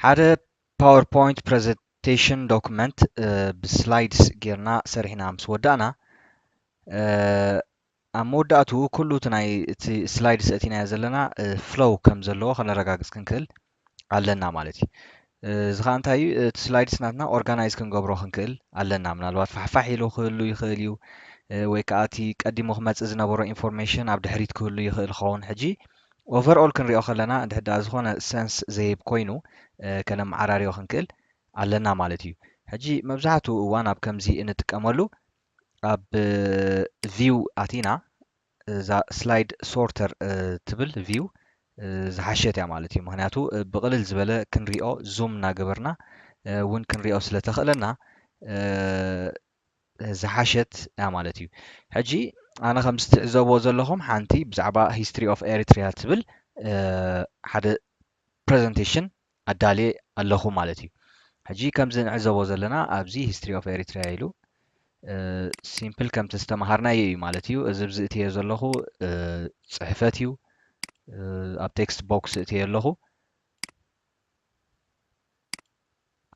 ሓደ PowerPoint presentation document ብ slides ጌርና ሰሪሕና ምስ ወዳእና፣ ኣብ መወዳእትኡ ኩሉ እቲ ናይ እቲ slides ኣእቲናዮ ዘለና flow ከም ዘለዎ ከነረጋግፅ ክንክእል ኣለና ማለት እዩ። እዚ ከዓ እንታይ እዩ? እቲ slides ናትና organize ክንገብሮ ክንክእል ኣለና። ምናልባት ፋሕፋሕ ኢሉ ክህሉ ይኽእል እዩ፣ ወይ ከዓ እቲ ቀዲሙ ክመፅእ ዝነበሮ information ኣብ ድሕሪት ክህሉ ይኽእል ክኸውን። ሕጂ overall ክንሪኦ ከለና እንድሕር ደኣ ዝኾነ sense ዘይህብ ኮይኑ ከነመዓራርዮ ክንክእል ኣለና ማለት እዩ። ሕጂ መብዛሕትኡ እዋን ኣብ ከምዚ እንጥቀመሉ ኣብ view ኣቲና እዛ slide sorter ትብል view ዝሓሸት እያ ማለት እዩ። ምክንያቱ ብቕልል ዝበለ ክንሪኦ zoom እናገበርና እውን ክንሪኦ ስለተኽእለና ዝሓሸት እያ ማለት እዩ። ሕጂ ኣነ ከም ዝትዕዘቦ ዘለኹም ሓንቲ ብዛዕባ history of Eritrea ትብል ሓደ presentation ኣዳልየ ኣለኹ ማለት እዩ። ሕጂ ከምዚ ንዕዘቦ ዘለና ኣብዚ history of Eritrea ኢሉ simple ከምቲ ዝተምሃርናዮ እዩ ማለት እዩ። እዚ ኣብዚ እትዮ ዘለኹ ፅሕፈት እዩ። ኣብ text box እትዮ ኣለኹ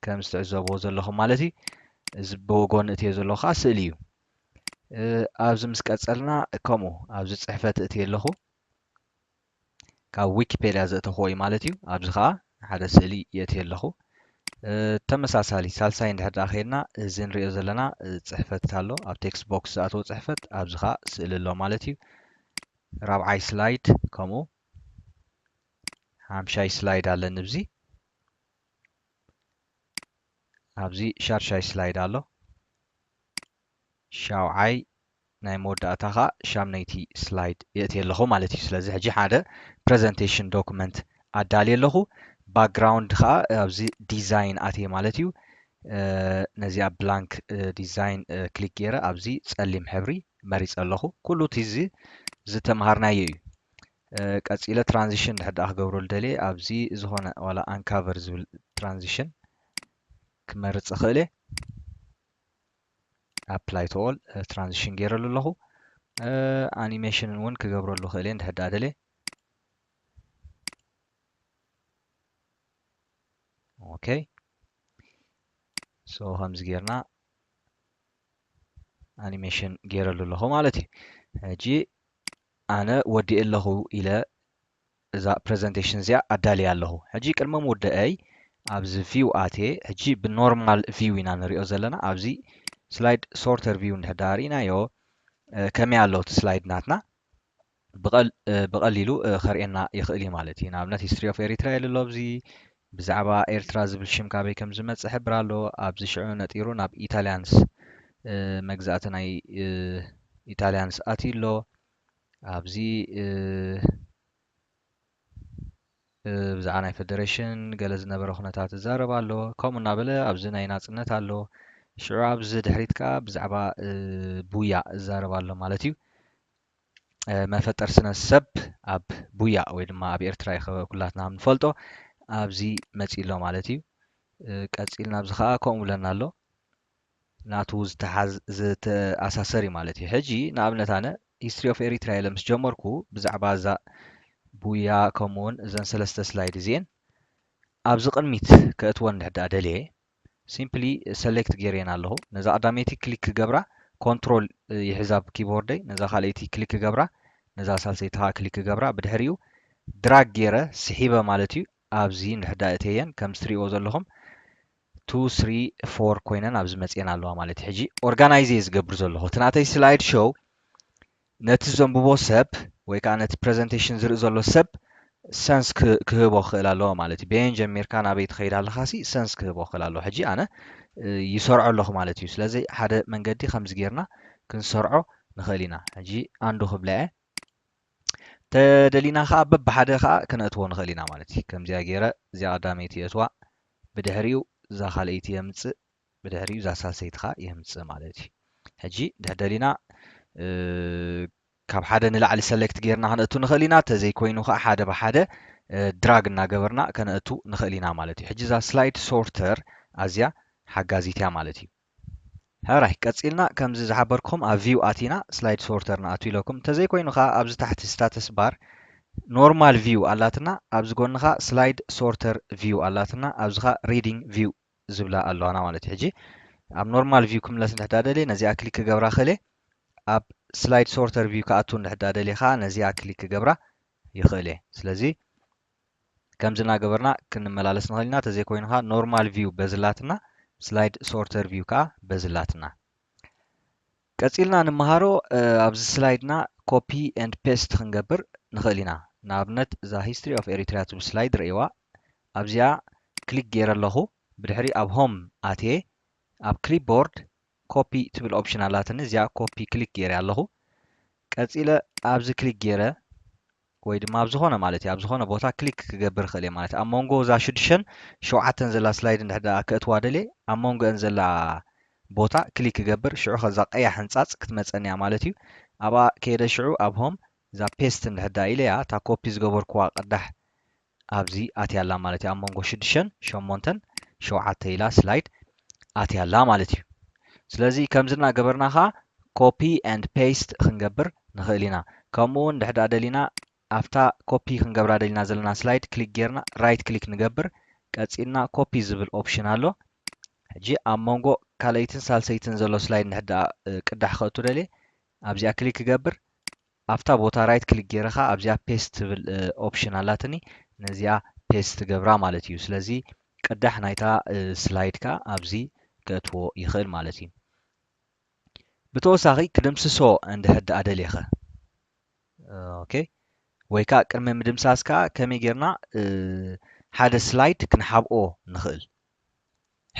ከም ዝትዕዘብዎ ዘለኹም ማለት እዩ። እዚ ብጎኒ እትዮ ዘለኹ ከዓ ስእሊ እዩ። ኣብዚ ምስ ቀፀልና ከምኡ ኣብዚ ፅሕፈት እትዮ ኣለኹ ካብ ዊኪፔድያ ዘእተኽዎ እዩ ማለት እዩ። ኣብዚ ከዓ ሓደ ስእሊ የእትየ ኣለኹ። ተመሳሳሊ ሳልሳይ እንድሕር ደኣ ከይድና እዚ ንሪኦ ዘለና ፅሕፈት ኣሎ። ኣብ text box ዝኣተወ ፅሕፈት ኣብዚ ከዓ ስእሊ ኣሎ ማለት እዩ። ራብዓይ slide ከምኡ ሓምሻይ slide ኣለኒ ኣብዚ ኣብዚ ሻድሻይ slide ኣሎ። ሻውዓይ ናይ መወዳእታ ከዓ ሻምነይቲ slide የእትየ ኣለኹ ማለት እዩ። ስለዚ ሕጂ ሓደ presentation document ኣዳልየ ኣለኹ። Background ከዓ ኣብዚ design ኣትየ ማለት እዩ። ነዚኣ blank design click ገይረ ኣብዚ ፀሊም ሕብሪ መሪፀ ኣለኹ። ኩሉ እቲ እዚ ዝተምሃርናዮ እዩ። ቀፂለ transition እንድሕር ደኣ ክገብረሉ ደልየ ኣብዚ ዝኾነ ዋላ uncover ዝብል transition ክመርፅ እኽእል እየ። Apply to all transition ገይረሉ ኣለኹ። Animation እውን ክገብረሉ እኽእል እየ እንድሕር ደኣ ደልየ። Okay so ከምዚ ጌርና animation ገይረሉ ኣለኹ ማለት እዩ። ሕጂ ኣነ ወዲኤ ኣለኹ ኢለ እዛ presentation እዚኣ ኣዳልየ ኣለኹ። ሕጂ ቅድሚ ምውደአይ ኣብዚ view ኣትየ ሕጂ ብ normal view ኢና ንሪኦ ዘለና። ኣብዚ slide sorter view እንድሕር ደኣ ርኢናዮ ከመይ ኣሎ እቲ slide ናትና ብቐሊሉ ከርእየና ይኽእል እዩ ማለት እዩ። ንኣብነት history of Eritrea ኢሉ ኣሎ ኣብዚ ብዛዕባ ኤርትራ ዝብል ሽም ካበይ ከም ዝመጽእ ሕብር ኣሎ። ኣብዚ ሽዑ ነጢሩ ናብ Italians መግዛእቲ ናይ Italians ኣትዩ ኣሎ። ኣብዚ ብዛዕባ ናይ federation ገለ ዝነበረ ኩነታት ይዛረብ ኣሎ። ከምኡ እናበለ ኣብዚ ናይ ናጽነት ኣሎ። ሽዑ ኣብዚ ድሕሪት ከኣ ብዛዕባ ቡያ ይዛረብ ኣሎ ማለት እዩ። መፈጠር ስነ ሰብ ኣብ ቡያ ወይ ድማ ኣብ ኤርትራ እዩ ኩላትና ከም ንፈልጦ ኣብዚ መጺኡ ኣሎ ማለት እዩ። ቀጺልና ኣብዚ ከኣ ከምኡ ብለና ኣሎ። ናቱ ዝተሓዝ ዝተኣሳሰር እዩ ማለት እዩ። ሕጂ ንኣብነት ኣነ history of Eritrea ኢለ ምስ ጀመርኩ ብዛዕባ እዛ ቡያ ከምኡውን እዘን ሰለስተ slide እዚኤን ኣብዚ ቅድሚት ከእትወን እንድሕር ደኣ ደልየ simply select ገይረን ኣለኹ። ነዛ ቀዳመይቲ click ክገብራ control ይሕዛ ኣብ keyboard ይ ነዛ ካልኣይቲ click ክገብራ ነዛ ሳልሰይቲ ከዓ click ክገብራ ብድሕሪኡ drag ገይረ ስሒበ ማለት እዩ። ኣብዚ እንድሕር ደኣ እተየን ከም እትሪእዎ ዘለኹም two three four ኮይነን ኣብዚ መፅየን ኣለዋ ማለት እዩ። ሕጂ organize እየ ዝገብር ዘለኹ እቲ ናተይ slide show ነቲ ዘንብቦ ሰብ ወይ ከዓ ነቲ presentation ዝርኢ ዘሎ ሰብ sense ክህቦ ክኽእል ኣለዎ ማለት እዩ። በየን ጀሚርካ ናበይ ትኸይድ ኣለኻ ሲ sense ክህቦ ክኽእል ኣለዎ። ሕጂ ኣነ ይሰርዖ ኣለኹ ማለት እዩ። ስለዚ ሓደ መንገዲ ከምዚ ጌርና ክንሰርዖ ንኽእል ኢና። ሕጂ undo ክብላ እየ። ተደሊና ከዓ በብሓደ ከዓ ክነእትዎ ንኽእል ኢና ማለት እዩ። ከምዚኣ ገይረ እዚኣ ቀዳመይቲ የእትዋ፣ ብድሕሪኡ እዛ ካልኣይቲ የምፅእ፣ ብድሕሪኡ እዛ ሳልሰይቲ ከዓ የምፅእ ማለት እዩ። ሕጂ እንድሕር ደሊና ካብ ሓደ ንላዕሊ select ጌርና ክነእቱ ንኽእል ኢና። ተዘይኮይኑ ከዓ ሓደ ብሓደ drag እናገበርና ከነእቱ ንኽእል ኢና ማለት እዩ። ሕጂ እዛ slide sorter ኣዝያ ሓጋዚት እያ ማለት እዩ። ሕራይ ቀፂልና ከምዚ ዝሓበርኩም ኣብ view ኣቲና slide sorter ንኣቱ ኢለኩም። እንተዘይኮይኑ ከዓ ኣብዚ ታሕቲ status bar normal view ኣላትና፣ ኣብዚ ጎንኻ slide sorter view ኣላትና፣ ኣብዚኻ reading view ዝብላ ኣለዋና ማለት እዩ። ሕጂ ኣብ normal view ክምለስ እንድሕዳ ደልየ ነዚኣ ክሊክ ክገብራ ክእለ፣ ኣብ slide sorter view ክኣቱ እንድሕዳ ደልየ ከዓ ነዚኣ ክሊክ ክገብራ ይኽእል እየ። ስለዚ ከምዚ እናገበርና ክንመላለስ ንኽእል ኢና። ተዘይኮይኑ ከዓ normal view በዝላትና፣ slide sorter view ከዓ በዝላትና። ቀፂልና ንምሃሮ ኣብዚ ስላይድና copy and paste ክንገብር ንኽእል ኢና። ንኣብነት እዛ history of Eritrea ትብል ስላይድ ርእይዋ። ኣብዚኣ ክሊክ ገይረ ኣለኹ። ብድሕሪ ኣብ ሆም ኣትየ ኣብ ክሊፕቦርድ ኮፒ ትብል ኦፕሽን ኣላትኒ። እዚኣ ኮፒ ክሊክ ገይረ ኣለኹ። ቀፂለ ኣብዚ ክሊክ ገይረ ወይ ድማ ኣብ ዝኾነ ማለት እዩ ኣብ ዝኾነ ቦታ ክሊክ ክገብር ይኽእል እየ ማለት እዩ። ኣብ መንጎ እዛ ሽዱሽተን ሸውዓተን ዘላ ስላይድ እንድሕር ደኣ ክእትዋ ደልየ ኣብ መንጎአን ዘላ ቦታ ክሊክ ክገብር፣ ሽዑ ከዛ ቀያሕ ሕንፃፅ ክትመፀኒ እያ ማለት እዩ። ኣብኣ ከይደ ሽዑ ኣብ ሆም እዛ ፔስት እንድሕር ደኣ ኢለ እያ እታ ኮፒ ዝገበርኩዋ ቅዳሕ ኣብዚ ኣትያ ኣላ ማለት እዩ። ኣብ መንጎ ሽዱሽተን ሸሞንተን ሸውዓተ ኢላ ስላይድ ኣትያ ኣላ ማለት እዩ። ስለዚ ከምዚ እናገበርና ከዓ ኮፒ and paste ክንገብር ንኽእል ኢና። ከምኡ እውን እንድሕር ደኣ ደሊና ኣብታ ኮፒ ክንገብራ ደሊና ዘለና ስላይድ ክሊክ ጌርና ራይት ክሊክ ንገብር። ቀፂልና ኮፒ ዝብል ኦፕሽን ኣሎ። ሕጂ ኣብ መንጎ ካልኣይትን ሳልሰይትን ዘሎ ስላይድ እንድሕር ደኣ ቅዳሕ ከእቱ ደልየ ኣብዚኣ ክሊክ ክገብር። ኣብታ ቦታ ራይት ክሊክ ጌረ ከዓ ኣብዚኣ ፔስት ትብል ኦፕሽን ኣላትኒ። ነዚኣ ፔስት ገብራ ማለት እዩ። ስለዚ ቅዳሕ ናይታ ስላይድ ከዓ ኣብዚ ከእትዎ ይኽእል ማለት እዩ። ብተወሳኺ ክድምስሶ እንድሕር ደኣ ደልየ ኸ? ኦኬ፣ ወይ ከዓ ቅድሚ ምድምሳስ ከዓ ከመይ ጌርና ሓደ ስላይድ ክንሓብኦ ንኽእል?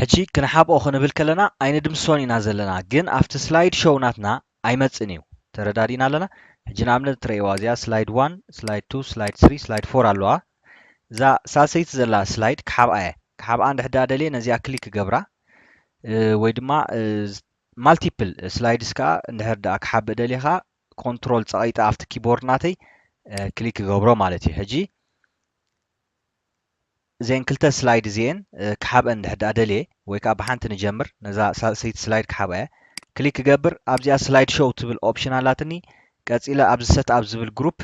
ሕጂ ክንሓብኦ ክንብል ከለና ኣይንድምስሶን ኢና ዘለና፣ ግን ኣብቲ ስላይድ ሾው ናትና ኣይመጽእን እዩ። ተረዳዲእና ኣለና? ሕጂ ንኣብነት ትርእይዋ እዚኣ ስላይድ ዋን፣ ስላይድ ቱ፣ ስላይድ ስሪ፣ ስላይድ ፎር ኣለዋ። እዛ ሳልሰይቲ ዘላ ስላይድ ክሓብኣ እየ። ክሓብኣ እንድሕር ደኣ ደልየ ነዚኣ ክሊክ ክገብራ ወይ ድማ ማልቲፕል ስላይድስ ከዓ እንድሕር ደኣ ክሓብእ ደልየ ከዓ ኮንትሮል ፀቒጠ ኣብቲ ኪቦርድ ናተይ ክሊክ ክገብሮ ማለት እዩ። ሕጂ እዘን ክልተ ስላይድ እዚኤን ክሓብአን እንድሕር ደኣ ደልየ ወይ ከዓ ብሓንቲ ንጀምር፣ ነዛ ሳልሰይቲ ስላይድ ክሓብኣ እየ። ክሊክ ክገብር ኣብዚኣ ስላይድ ሾው ትብል ኦፕሽን ኣላትኒ። ቀፂለ ኣብዚ ሰት ኣብ ዝብል ግሩፕ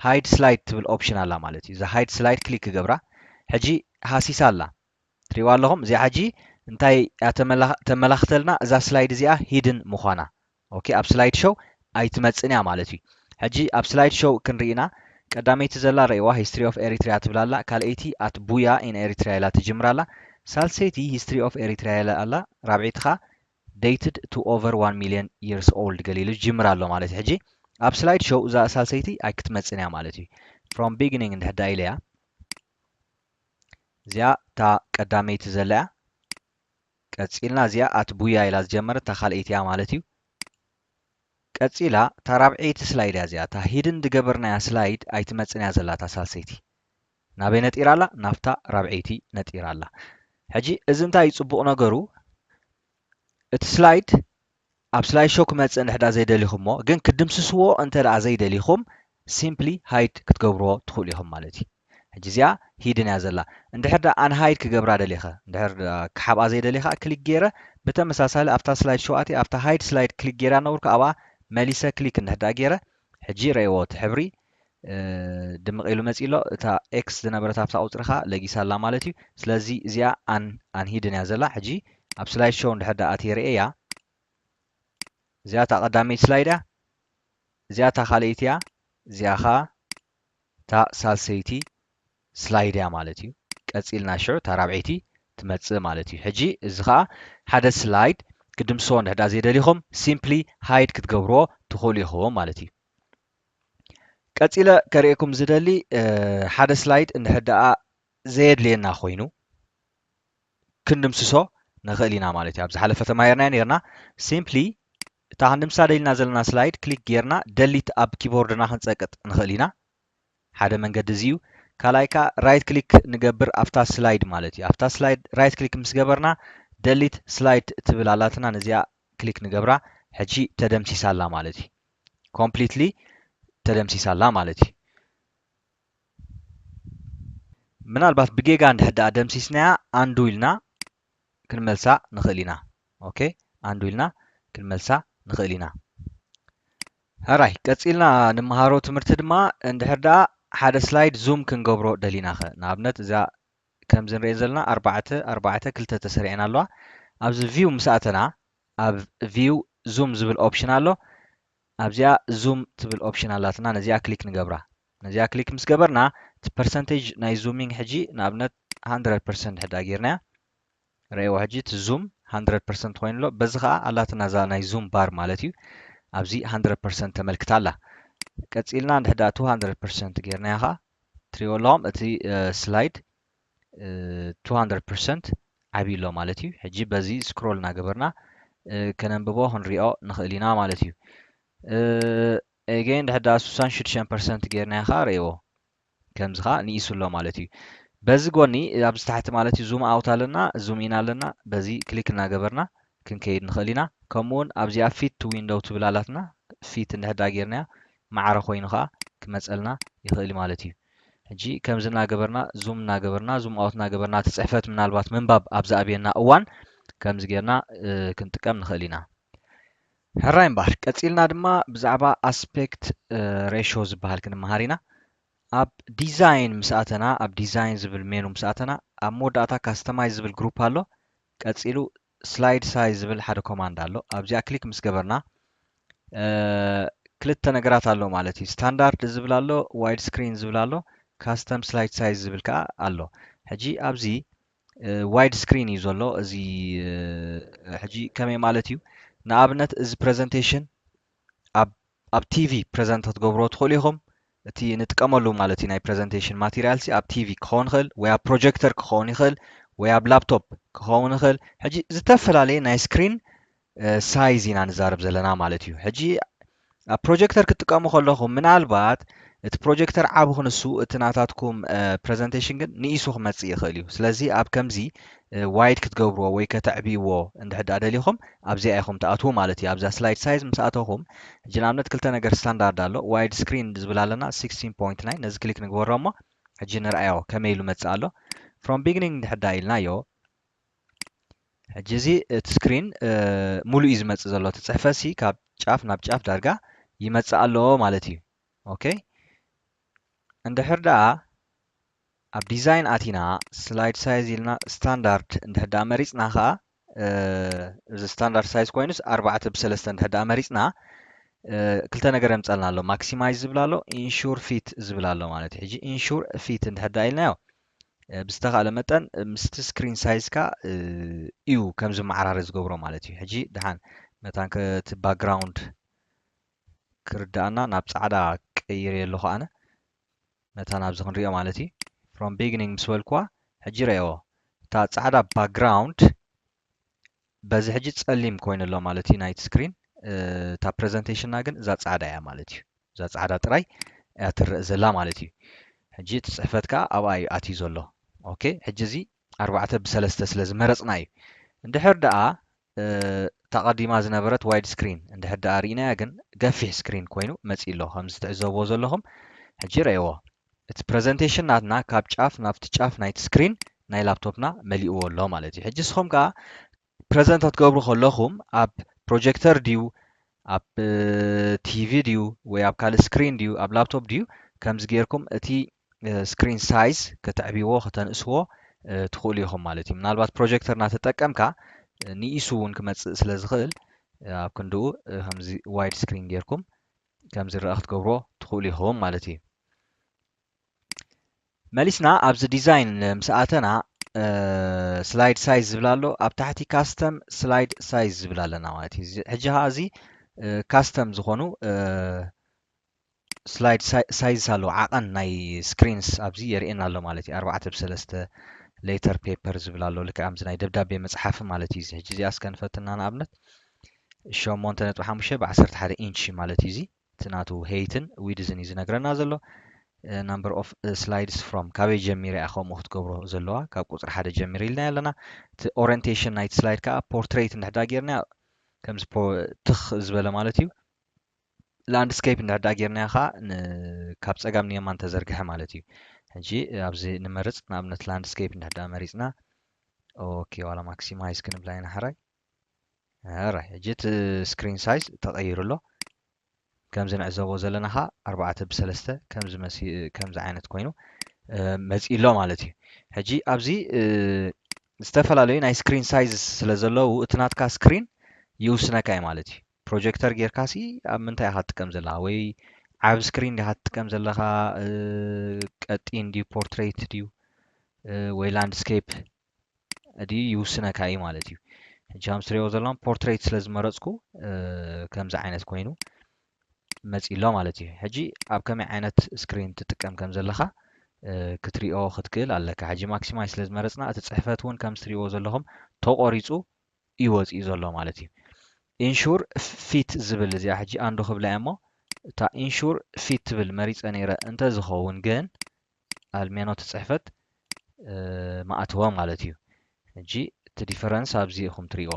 ሃይድ ስላይድ ትብል ኦፕሽን ኣላ ማለት እዩ። እዛ ሃይድ ስላይድ ክሊክ ክገብራ ሕጂ ሃሲሳ ኣላ። ትሪእዋ ኣለኹም። እዚኣ ሕጂ እንታይ እያ ተመላኽተልና? እዛ ስላይድ እዚኣ ሂድን ምዃና። ኦኬ፣ ኣብ ስላይድ ሾው ኣይትመጽን እያ ማለት እዩ። ሕጂ ኣብ ስላይድ ሾው ክንርኢና፣ ቀዳመይቲ ዘላ ረእይዋ ሂስትሪ ኦፍ ኤሪትሪያ ትብላላ፣ ካልኣይቲ ኣት ቡያ ኢን ኤሪትሪያ ኢላ ትጅምራላ፣ ሳልሰይቲ ሂስትሪ ኦፍ ኤሪትሪያ ኢላ ኣላ፣ ራብዒትኻ dated to over one million years old ገሊሉ ይጅምር ኣሎ ማለት እዩ። ሕጂ ኣብ ስላይድ ሾው እዛ ሳልሰይቲ ኣይክትመጽን እያ ማለት እዩ። From beginning እንድሕዳ ኢለያ እዚኣ እታ ቀዳመይቲ ዘላ እያ። ቀጺልና እዚኣ ኣት ቡያ ኢላ ዝጀመረት እታ ካልኣይቲ እያ ማለት እዩ። ቀጺላ እታ ራብዐይቲ ስላይድ እያ እዚኣ። እታ ሂድን ዝገበርናያ ስላይድ ኣይትመጽን እያ ዘላ እታ ሳልሰይቲ። ናበይ ነጢራ ኣላ? ናብታ ራብዐይቲ ነጢራ ኣላ። ሕጂ እዚ እንታይ እዩ ጽቡቕ ነገሩ? እቲ ስላይድ ኣብ ስላይድ ሾው ክመጽእ እንድሕዳ ዘይደሊኹሞ፣ ግን ክትድምስስዎ እንተ ደኣ ዘይደሊኹም ሲምፕሊ ሃይድ ክትገብርዎ ትኽእሉ ኢኹም ማለት እዩ። ሕጂ እዚኣ ሂድን እያ ዘላ። እንድሕር ደኣ ኣንሃይድ ክገብራ ደሊኸ፣ እንድሕር ደኣ ክሓብኣ ዘይደሊኻ ክሊክ ገይረ ብተመሳሳሊ ኣብታ ስላይድ ሾው ኣትየ ኣብታ ሃይድ ስላይድ ክሊክ ገይራ ነበርኩ፣ ኣብኣ መሊሰ ክሊክ እንድሕር ደኣ ገይረ ሕጂ ረእይዎ እቲ ሕብሪ ድምቕ ኢሉ መፂ ኣሎ። እታ ኤክስ ዝነበረት ኣብታ ቁፅሪ ኸዓ ለጊሳ ኣላ ማለት እዩ። ስለዚ እዚኣ ኣን ኣንሂድን እያ ዘላ። ሕጂ ኣብ ስላይድ ሾው እንድሕር ደኣ ኣትየ ርእየያ፣ እዚኣ እታ ቀዳመይቲ ስላይድ እያ፣ እዚኣ እታ ካልኣይቲ እያ፣ እዚኣ ኸዓ እታ ሳልሰይቲ ስላይድ እያ ማለት እዩ። ቀፂልና ሽዑ እታ ራብዐይቲ ትመፅእ ማለት እዩ። ሕጂ እዚ ኸዓ ሓደ ስላይድ ክድምስሶ እንድሕር ደኣ ዘይደሊኹም ሲምፕሊ ሃይድ ክትገብርዎ ትኽእሉ ኢኹም ማለት እዩ። ቀፂለ ከርእየኩም ዝደሊ ሓደ ስላይድ እንድሕር ደኣ ዘየድልየና ኮይኑ ክንድምስሶ ንኽእል ኢና ማለት እዩ። ኣብ ዝሓለፈ ተማሂርናዮ ነይርና። ሲምፕሊ እታ ክንድምስሳ ደሊና ዘለና ስላይድ ክሊክ ጌርና ደሊት ኣብ ኪቦርድና ክንፀቅጥ ንኽእል ኢና። ሓደ መንገዲ እዚ እዩ። ካልኣይ ከዓ ራይት ክሊክ ንገብር ኣብታ ስላይድ ማለት እዩ። ኣብታ ስላይድ ራይት ክሊክ ምስ ገበርና ደሊት ስላይድ ትብል ኣላትና፣ ነዚኣ ክሊክ ንገብራ። ሕጂ ተደምሲሳ ኣላ ማለት እዩ። ኮምፕሊትሊ ተደምሲሳ ኣላ ማለት እዩ። ምናልባት ብጌጋ እንድሕር ደኣ ደምሲስናያ ኣንዱ ኢልና ክንመልሳ ንኽእል ኢና። ኦኬ፣ ኣንዱ ኢልና ክንመልሳ ንኽእል ኢና። ሕራይ ቀፂልና ንምሃሮ ትምህርቲ ድማ እንድሕር ደኣ ሓደ ስላይድ ዙም ክንገብሮ ደሊና ኸ? ንኣብነት እዛ ከምዚ ንሪኦ ዘለና ኣርባዕተ ኣርባዕተ ክልተ ተሰሪዐን ኣለዋ። ኣብዚ ቪው ምስ ኣተና ኣብ ቪው ዙም ዝብል ኦፕሽን ኣሎ። ኣብዚኣ ዙም ትብል ኦፕሽን ኣላትና፣ ነዚኣ ክሊክ ንገብራ። ነዚኣ ክሊክ ምስ ገበርና እቲ ፐርሰንቴጅ ናይ ዙሚንግ ሕጂ ንኣብነት ሃንድረድ ፐርሰንት ሕዳ ጌርናያ። ረእይዎ ሕጂ እቲ ዙም ሃንድረድ ፐርሰንት ኮይኑ ኣሎ። በዚ ኸዓ ኣላትና እዛ ናይ ዙም ባር ማለት እዩ። ኣብዚ ሃንድረድ ፐርሰንት ተመልክት ኣላ። ቀጺልና እንድሕዳ ቱ ሃንድረድ ፐርሰንት ጌርናያ ኸዓ ትሪእዎ ኣለኹም እቲ ስላይድ ቱ ሃንድረድ ፐርሰንት ዓብዩ ኣሎ ማለት እዩ። ሕጂ በዚ ስክሮል እናገበርና ከነንብቦ ክንሪኦ ንኽእል ኢና ማለት እዩ። ኤጌን ድሕዳ ስሳን ሽዱሽተ ፐርሰንት ጌርናዮ ኸዓ ረእይዎ። ከምዚ ኸዓ ንኢሱ ኣሎ ማለት እዩ። በዚ ጎኒ ኣብዚ ታሕቲ ማለት እዩ ዙም ኣውት ኣለና፣ ዙም ኢን ኣለና። በዚ ክሊክ እናገበርና ክንከይድ ንኽእል ኢና። ከምኡ እውን ኣብዚኣ ፊት ቱ ዊንዶው ትብል ኣላትና፣ ፊት እንድሕዳ ጌርናያ ማዕረ ኮይኑ ኸዓ ክመፀልና ይኽእል ማለት እዩ። ሕጂ ከምዚ እናገበርና ዙም እናገበርና ዙም ኣውት እናገበርና እቲ ፅሕፈት ምናልባት ምንባብ ኣብ ዝኣብየና እዋን ከምዚ ጌርና ክንጥቀም ንኽእል ኢና። ሕራይ እምበኣር ቀፂልና ድማ ብዛዕባ ኣስፔክት ሬሾ ዝበሃል ክንመሃር ኢና። ኣብ ዲዛይን ምስ ኣተና ኣብ ዲዛይን ዝብል ሜኑ ምስ ኣተና ኣብ መወዳእታ ካስተማይዝ ዝብል ግሩፕ ኣሎ። ቀፂሉ ስላይድ ሳይዝ ዝብል ሓደ ኮማንድ ኣሎ። ኣብዚኣ ክሊክ ምስ ገበርና ክልተ ነገራት ኣሎ ማለት እዩ። ስታንዳርድ ዝብል ኣሎ፣ ዋይድ ስክሪን ዝብል ኣሎ፣ ካስተም ስላይድ ሳይዝ ዝብል ከዓ ኣሎ። ሕጂ ኣብዚ ዋይድ ስክሪን እዩ ዘሎ። እዚ ሕጂ ከመይ ማለት እዩ? ንኣብነት እዚ ፕሬዘንቴሽን ኣብ ቲቪ ፕሬዘንት ክትገብርዎ ትኽእሉ ኢኹም። እቲ ንጥቀመሉ ማለት እዩ ናይ ፕሬዘንቴሽን ማቴሪያል ሲ ኣብ ቲቪ ክኸውን ይኽእል ወይ ኣብ ፕሮጀክተር ክኸውን ይኽእል ወይ ኣብ ላፕቶፕ ክኸውን ይኽእል። ሕጂ ዝተፈላለየ ናይ ስክሪን ሳይዝ ኢና ንዛረብ ዘለና ማለት እዩ። ሕጂ ኣብ ፕሮጀክተር ክትጥቀሙ ከለኹም ምናልባት እቲ ፕሮጀክተር ዓቢ ክንሱ እቲ ናታትኩም ፕሬዘንቴሽን ግን ንኢሱ ክመጽእ ይኽእል እዩ። ስለዚ ኣብ ከምዚ ዋይድ ክትገብርዎ ወይ ከተዕብይዎ እንድሕዳ ደሊኹም ኣብዚኣ ኢኹም ትኣትዉ ማለት እዩ። ኣብዛ ስላይድ ሳይዝ ምስ ኣተኹም ሕጂ ንኣብነት ክልተ ነገር ስታንዳርድ ኣሎ። ዋይድ ስክሪን ዝብል ኣለና ሲክስቲን ፖይንት ናይን፣ ነዚ ክሊክ ንግበሮ እሞ ሕጂ ንርኣዮ ከመይ ኢሉ መጽእ ኣሎ። ፍሮም ቢግኒንግ እንድሕዳ ኢልናዮ ሕጂ እዚ እቲ ስክሪን ሙሉእ እዩ ዝመጽእ ዘሎ። እቲ ጽሕፈት ሲ ካብ ጫፍ ናብ ጫፍ ዳርጋ ይመጽእ ኣሎ ማለት እዩ። ኦኬ እንድሕር ደኣ ኣብ ዲዛይን ኣቲና ስላይድ ሳይዝ ኢልና ስታንዳርድ እንድሕር ደኣ መሪጽና ኸዓ እዚ ስታንዳርድ ሳይዝ ኮይኑስ ኣርባዕተ ብሰለስተ እንድሕር ደኣ መሪጽና ክልተ ነገር የምጸልና ኣሎ። ማክሲማይዝ ዝብል ኣሎ፣ ኢንሹር ፊት ዝብል ኣሎ ማለት እዩ። ሕጂ ኢንሹር ፊት እንድሕር ደኣ ኢልናዮ ብዝተኻእለ መጠን ምስቲ ስክሪን ሳይዝካ እዩ ከም ዝመዓራረ ዝገብሮ ማለት እዩ። ሕጂ ደሓን መታን ከ እቲ ባክግራውንድ ክርዳእና ናብ ጻዕዳ ቀይር ኣለኹ ኣነ። መታን ኣብዚ ክንሪኦ ማለት እዩ። ፍሮም ቢግኒንግ ምስ በልኩዋ ሕጂ ረእዎ። እታ ጻዕዳ ባክግራውንድ በዚ ሕጂ ጸሊም ኮይኑ ኣሎ ማለት እዩ ናይቲ ስክሪን። እታ ፕሬዘንቴሽንና ግን እዛ ጻዕዳ እያ ማለት እዩ። እዛ ጻዕዳ ጥራይ እያ ትረእ ዘላ ማለት እዩ። ሕጂ እቲ ጽሕፈት ከኣ ኣብኣ እዩ ኣትዩ ዘሎ። ኦኬ ሕጂ እዚ ኣርባዕተ ብሰለስተ ስለ ዝመረጽና እዩ። እንድሕር ደኣ እታ ቀዲማ ዝነበረት ዋይድ ስክሪን እንድሕር ደኣ ርኢናያ ግን ገፊሕ ስክሪን ኮይኑ መጺእ ኣሎ። ከምዚ ትዕዘብዎ ዘለኹም ሕጂ ረእይዎ። እቲ ፕሬዘንቴሽን ናትና ካብ ጫፍ ናብቲ ጫፍ ናይቲ ስክሪን ናይ ላፕቶፕና መሊእዎ ኣሎ ማለት እዩ። ሕጂ ንስኹም ከኣ ፕሬዘንት ክትገብሩ ከለኹም ኣብ ፕሮጀክተር ድዩ ኣብ ቲቪ ድዩ ወይ ኣብ ካልእ ስክሪን ድዩ ኣብ ላፕቶፕ ድዩ ከምዚ ጌርኩም እቲ ስክሪን ሳይዝ ከተዕብይዎ ከተንእስዎ ትኽእሉ ኢኹም ማለት እዩ። ምናልባት ፕሮጀክተር እናተጠቀምካ ንኢሱ እውን ክመፅእ ስለ ዝኽእል ኣብ ክንድኡ ከምዚ ዋይድ ስክሪን ጌርኩም ከም ዝረኣ ክትገብርዎ ትኽእሉ ኢኹም ማለት እዩ። መሊስና ኣብዚ ዲዛይን ምስ ኣተና ስላይድ ሳይዝ ዝብል ኣሎ፣ ኣብ ታሕቲ ካስተም ስላይድ ሳይዝ ዝብል ኣለና ማለት እዩ። ሕጂ ኸዓ እዚ ካስተም ዝኾኑ ስላይድ ሳይዝ ኣለዉ። ዓቐን ናይ ስክሪንስ ኣብዚ የርእየና ኣሎ ማለት እዩ። ኣርባዕተ ብሰለስተ ሌተር ፔፐር ዝብል ኣሎ። ልክዕ ከምዚ ናይ ደብዳቤ መፅሓፊ ማለት እዩ። እዚ ሕጂ እዚኣ እስከ ንፈትና ንኣብነት ሸሞንተ ነጥቢ ሓሙሽተ ብ ዓሰርተ ሓደ ኢንች ማለት እዩ። እዚ እቲ ናቱ ሄይትን ዊድዝን እዩ ዝነግረና ዘሎ። ናምበር ኦፍ ስላይድስ ፍሮም ካበይ ጀሚረ እያ ከምኡ ክትገብሮ ዘለዋ፣ ካብ ቁፅሪ ሓደ ጀሚር ኢልና ኣለና። እቲ ኦሪንቴሽን ናይቲ ስላይድ ከዓ ፖርትሬት እንድሕዳ ጌርና ከምዚ ትኽ ዝበለ ማለት እዩ። ላንድስኬፕ እንድሕዳ ጌርናዮ ከዓ ካብ ፀጋም ንየማን ተዘርግሐ ማለት እዩ። ሕጂ ኣብዚ ንመርፅ፣ ንኣብነት ላንድስኬፕ እንድሕዳ መሪፅና ኦኬ ዋላ ማክሲማይዝ ክንብላ ኢና ሕራይ። ሕራይ ሕጂ እቲ ስክሪን ሳይዝ ተቐይሩ ኣሎ። ከምዚ ንዕዘቦ ዘለና ኸዓ ኣርባዕተ ብሰለስተ ከምዚ መሲ-፣ ከምዚ ዓይነት ኮይኑ፣ እ፣ መፂኡ ኣሎ ማለት እዩ። ሕጂ ኣብዚ፣ እ፣ ዝተፈላለዩ ናይ screen size ስለ ዘለዉ እቲ ናትካ screen ይውስነካ እዩ ማለት እዩ። ፕሮጀክተር ጌርካ ሲ ኣብ ምንታይ ኢኻ ትጥቀም ዘለኻ? ወይ ዓቢ screen ዲኻ ትጥቀም ዘለኻ? እ፣ ቀጢን ድዩ? ፖርትሬት ድዩ? እ፣ ወይ ላንድስኬፕ ድዩ? ይውስነካ እዩ ማለት እዩ። ሕጂ ከም ትሪኦ ዘለኹም ፖርትሬት ስለ ዝመረፅኩ፣ እ፣ ከምዚ ዓይነት ኮይኑ መፂኡ ኣሎ ማለት እዩ። ሕጂ ኣብ ከመይ ዓይነት screen ትጥቀም ከም ዘለኻ፣ እ፣ ክትሪኦ ክትክእል ኣለካ። ሕጂ ማክሲማይዝ ስለ ዝመረፅና እቲ ፅሕፈት እውን ከም ትሪእዎ ዘለኹም ተቆሪፁ እዩ ወፂኡ ዘሎ ማለት እዩ። ኢንሹር ፊት ዝብል እዚኣ ሕጂ ኣንዶ ክብላ እየ እሞ እታ ኢንሹር ፊት ትብል መሪፀ ነይረ እንተዝኸውን ግን ኣልሜኖ እቲ ፅሕፈት፣ እ፣ መኣትዎ ማለት እዩ። ሕጂ እቲ ዲፈረንስ ኣብዚ ኢኹም ትሪእዎ።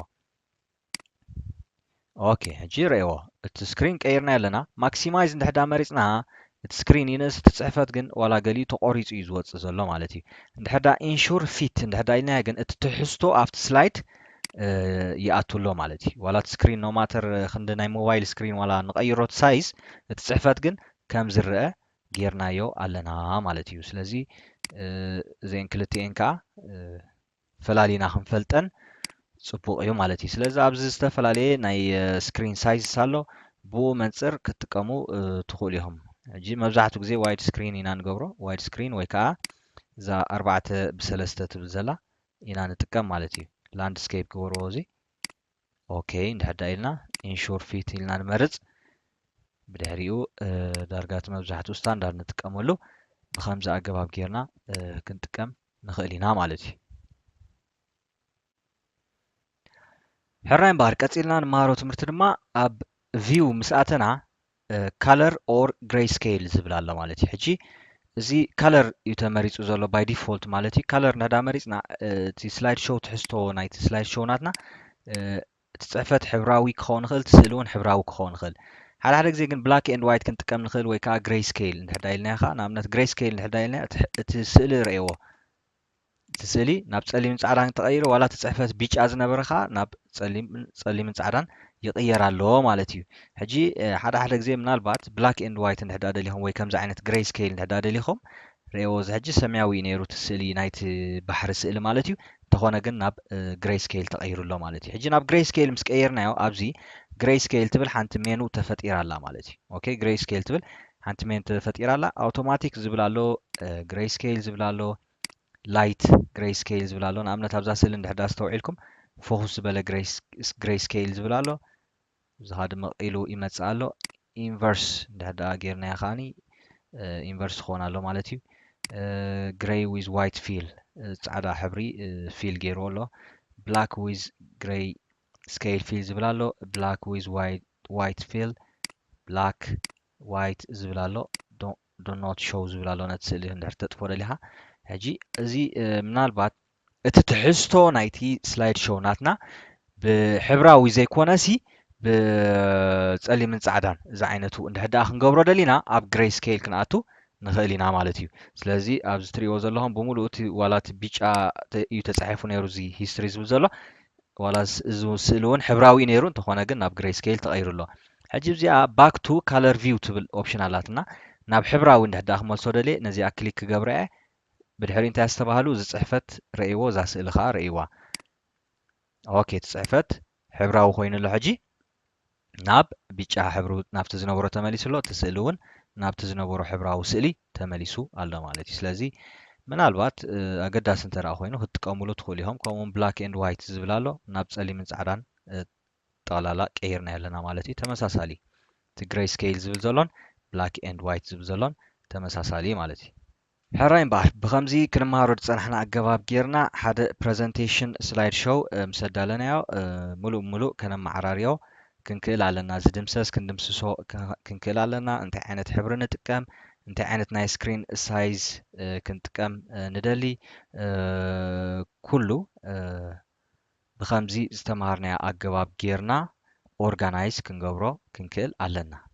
ኦኬ፣ ሕጂ ረእይዎ። እቲ ስክሪን ቀይርና ኣለና። ማክሲማይዝ እንድሕዳ መሪፅና እቲ ስክሪን ይንእስ፣ እቲ ፅሕፈት ግን ዋላ ገሊኡ ተቆሪፁ እዩ ዝወፅእ ዘሎ ማለት እዩ። እንድሕዳ ኢንሹር ፊት እንድሕዳ ኢልናዮ ግን እቲ ትሕዝቶ ኣብቲ ስላይድ፣ እ፣ ይኣቱ ኣሎ ማለት እዩ። ዋላ እቲ ስክሪን ኖ ማተር ክንዲ ናይ ሞባይል ስክሪን ዋላ ንቀይሮ እቲ ሳይዝ፣ እቲ ፅሕፈት ግን ከም ዝረአ ጌርናዮ ኣለና ማለት እዩ። ስለዚ፣ እ፣ እዚአን ክልቲኤን ከዓ፣ እ፣ ፈላሊና ክንፈልጠን ፅቡቕ እዩ ማለት እዩ። ስለዚ ኣብዚ ዝተፈላለየ ናይ፣ እ፣ ስክሪን ሳይዝስ ኣሎ። ብኡ መንፅር ክትጥቀሙ፣ እ፣ ትኽእሉ ኢኹም። ሕጂ መብዛሕትኡ ግዜ ዋይድ ስክሪን ኢና ንገብሮ። ዋይድ ስክሪን ወይ ከዓ እዛ ኣርባዕተ ብሰለስተ ትብል ዘላ ኢና ንጥቀም ማለት እዩ። ላንድስኬፕ ግበርዎ እዚ። ኦኬ እንድሕር ዳ ኢልና ኢንሹር ፊት ኢልና ንመርፅ። ብድሕሪኡ፣ እ፣ ዳርጋ እቲ መብዛሕትኡ ስታንዳርድ ንጥቀመሉ ብኸምዚ ኣገባብ ጌርና፣ እ፣ ክንጥቀም ንኽእል ኢና ማለት እዩ። ሕራይ እምበኣር ቀፂልና ንመሃሮ ትምህርቲ ድማ ኣብ ቪው ምስ ኣተና፣ እ፣ ካለር ኦር ግሬይ ስኬል ዝብል ኣሎ ማለት እዩ። ሕጂ እዚ ካለር እዩ ተመሪፁ ዘሎ ባይ ዲፎልት ማለት እዩ። ካለር እንድሕዳ መሪፅና፣ እ፣ እቲ ስላይድ ሾው ትሕዝቶ ናይቲ ስላይድ ሾው ናትና፣ እ፣ እቲ ፅሕፈት ሕብራዊ ክኸውን ይኽእል፣ እቲ ስእሊ እውን ሕብራዊ ክኸውን ይኽእል። ሓደ ሓደ ግዜ ግን ብላክ ኤንድ ዋይት ክንጥቀም ንኽእል ወይ ከዓ ግሬይ ስኬል እንድሕዳ ኢልናዮ ከዓ፣ ንኣብነት ግሬይ ስኬል እንድሕዳ ኢልናዮ እቲ፣ እቲ ስእሊ ረእይዎ። እቲ ስእሊ ናብ ጸሊምን ጻዕዳን ተቐይሩ፣ ዋላ እቲ ጽሕፈት ቢጫ ዝነበረ ኸኣ ናብ ጸሊም-፣ ጸሊምን ጻዕዳን ይቕየር ኣሎ ማለት እዩ። ሕጂ፣ እ፣ ሓደ ሓደ ግዜ ምናልባት ብላክ ኤንድ ዋይት እንድሕዳ ደሊኹም ወይ ከምዚ ዓይነት ግሬይ ስኬል እንድሕዳ ደሊኹም፣ ርእይዎ፣ እዚ ሕጂ ሰማያዊ እዩ ነይሩ እቲ ስእሊ ናይቲ ባሕሪ ስእሊ ማለት እዩ። እንተኾነ ግን ናብ፣ እ፣ ግሬይ ስኬል ተቐይሩ ኣሎ ማለት እዩ። ሕጂ ናብ ግሬይ ስኬል ምስ ቀየርናዮ ኣብዚ ግሬይ ስኬል ትብል ሓንቲ ሜኑ ተፈጢራ ኣላ ማለት እዩ። ኦኬ፣ ግሬይ ስኬል ትብል ሓንቲ ሜኑ ተፈጢራ ኣላ። ኣውቶማቲክ ዝብል ኣሎ፣ እ፣ ግሬይ ስኬል ዝብል ኣሎ፣ ላይት ግሬይ ስኬል ዝብል ኣሎ። ንኣብነት ኣብዛ ስእሊ እንድሕዳ ኣስተውዒልኩም ፎኩስ ዝበለ ግሬይ ስ-፣ ግሬይ ስኬል ዝብል ኣሎ። እዚ ኸኣ ድማ ኢሉ ይመጽእ ኣሎ። ኢንቨርስ እንድሕዳ ጌርናዮ ከኣኒ፣ እ፣ ኢንቨርስ ክኾን ኣሎ ማለት እዩ። እ፣ ግሬይ ዊዝ ዋይት ፊል፣ እ፣ ጻዕዳ ሕብሪ፣ እ፣ ፊል ገይሩ ኣሎ። ብላክ ዊዝ ግሬይ ስኬል ፊል ዝብል ኣሎ። ብላክ ዊዝ ዋይት፣ ዋይት ፊል፣ ብላክ ዋይት ዝብል ኣሎ። ዶ፣ ዶ ኖት ሾው ዝብል ኣሎ። ነቲ ስእሊ እንድሕር ተጥፎ ደሊኻ። ሕጂ እዚ፣ እ፣ ምናልባት እቲ ትሕዝቶ ናይቲ ስላይድ ሾው ናትና ብሕብራዊ ዘይኮነሲ ብጸሊምን ጻዕዳን እዚ ዓይነቱ እንድሕር ደኣ ክንገብሮ ደሊና ኣብ ግሬይ ስኬል ክንኣቱ ንኽእል ኢና ማለት እዩ። ስለዚ ኣብዚ ትሪእዎ ዘለኹም ብምሉኡ እቲ ዋላ እቲ ቢጫ ተ-፣ እዩ ተጻሒፉ ነይሩ እዚ ሂስትሪ ዝብል ዘሎ። ዋላ ስ-፣ እዚ ስእሊ እውን ሕብራዊ እዩ ነይሩ፣ እንተኾነ ግን ናብ ግሬይ ስኬል ተቐይሩ ኣሎ። ሕጂ እዚኣ ባክ ቱ ካለር ቪው ትብል ኦፕሽን ኣላትና። ናብ ሕብራዊ እንድሕር ደኣ ክመልሶ ደልየ ነዚኣ ክሊክ ክገብራ እየ። ብድሕሪ እንታይ ዝተባህሉ፣ እዚ ጽሕፈት ረእይዎ፣ እዛ ስእሊ ኸኣ ረእይዋ። ኦኬ፣ እቲ ጽሕፈት ሕብራዊ ኮይኑ ኣሎ። ሕጂ ናብ ቢጫ ሕብሩ ናብቲ ዝነበሮ ተመሊሱ ኣሎ። እቲ ስእሊ እውን ናብቲ ዝነበሮ ሕብራዊ ስእሊ ተመሊሱ ኣሎ ማለት እዩ። ስለዚ ምናልባት፣ እ፣ ኣገዳሲ እንተ ደኣ ኮይኑ ክትጥቀሙሉ ትኽእሉ ኢኹም። ከምኡውን ብላክ ኤንድ ዋይት ዝብል ኣሎ፣ ናብ ጸሊምን ጻዕዳን፣ እ፣ ጠቕላላ ቀይርናዮ ኣለና ማለት እዩ። ተመሳሳሊ እቲ ግሬይ ስኬል ዝብል ዘሎን ብላክ ኤንድ ዋይት ዝብል ዘሎን ተመሳሳሊ ማለት እዩ። ሕራይ እምበኣር፣ ብኸምዚ ክንመሃሮ ዝጸናሕና ኣገባብ ጌርና ሓደ ፕረዘንቴሽን ስላይድ ሾው፣ እ፣ ምስ ኣዳለናዮ፣ እ፣ ምሉእ ብምሉእ ከነመዓራርዮ ክንክእል ኣለና። ዝድምሰስ ክንድምስሶ ክ-፣ ክንክእል ኣለና። እንታይ ዓይነት ሕብሪ ንጥቀም፣ እንታይ ዓይነት ናይ ስክሪን ሳይዝ፣ እ፣ ክንጥቀም፣ እ፣ ንደሊ፣ እ፣ ኩሉ፣ እ፣ ብኸምዚ ዝተምሃርናዮ ኣገባብ ጌርና ኦርጋናይዝ ክንገብሮ ክንክእል ኣለና።